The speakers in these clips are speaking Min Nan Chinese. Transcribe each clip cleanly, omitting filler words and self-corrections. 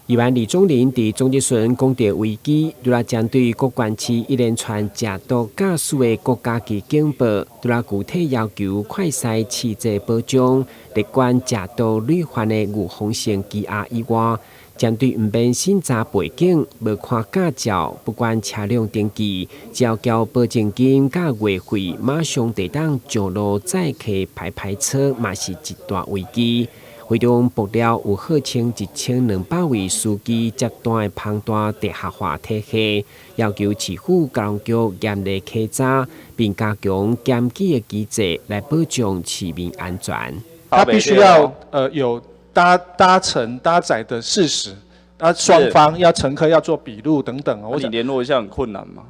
議員李宗霖佇總質詢講著危機，除了針對各縣市一連串食毒駕駛的國家級警報，除了具體要求快篩試劑保障、列管食毒累犯的預防性羈押以外，針對毋免審查背景、無看駕照、不管車輛登記，只要繳保證金佮月費，馬上就當上路載客排排車，嘛是一大危機。會中爆料有號稱1200位司機接單的龐大地下化體系，要求市府交通局嚴厲稽查，並加強檢舉的機制來保障市民安全。他必須要有搭乘搭載的事實，啊，雙方要乘客要做筆錄等等。我你聯絡一下很困難嗎？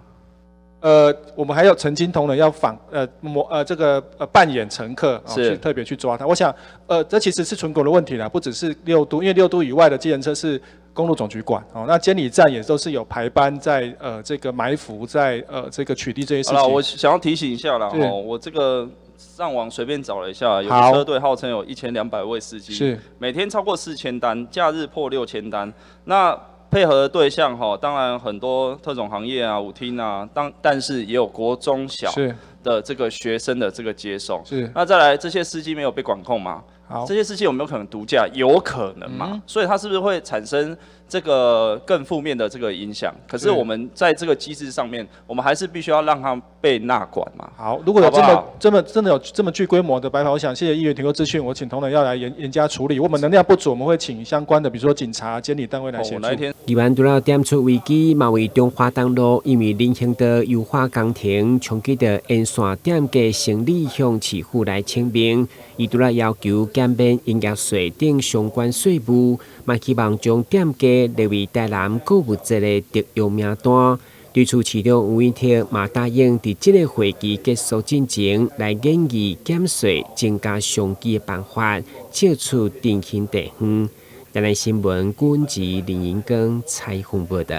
我們還有曾經同仁要訪，模這個扮演乘客，去特別去抓他。我想，這其實是全國的問題啦，不只是六都，因為六都以外的計程車是公路總局管，哦，那監理站也都是有排班在，這個埋伏在，這個取締這些事情。好了，我想要提醒一下啦，哦，我這個上網隨便找了一下，有個車隊號稱有1200位司機，每天超過4000單，假日破6000單，那配合的對象哈，當然很多特種行業啊、舞廳啊，但是也有國中小的這個學生的這個接送。那再來，這些司機沒有被管控嗎？這些司機有沒有可能毒駕？有可能嘛？所以它是不是會產生這個更負面的這個影響？可是我們在這個機制上面，我們還是必須要讓他被納管嘛。好，如果有這麼這麼真的有這麼具規模的白牌，我想謝謝議員提供資訊，我請同仁要來嚴加處理。我們能量不足，我們會請相關的，比如說警察、監理單位來協助。議員除了點出危機，嘛為中華東路因為人行道優化工程衝擊著沿線店家生理向市府來請命。伊除了要求減免營業稅等相關稅務，嘛希望將店家列為台南購物節的特約名單。對此，市長吳怡鐵嘛答應佇這個會期結束進前來研議減稅、增加商機的辦法，借此振興地方。台南新聞，郭文吉、林英庚採訪報導。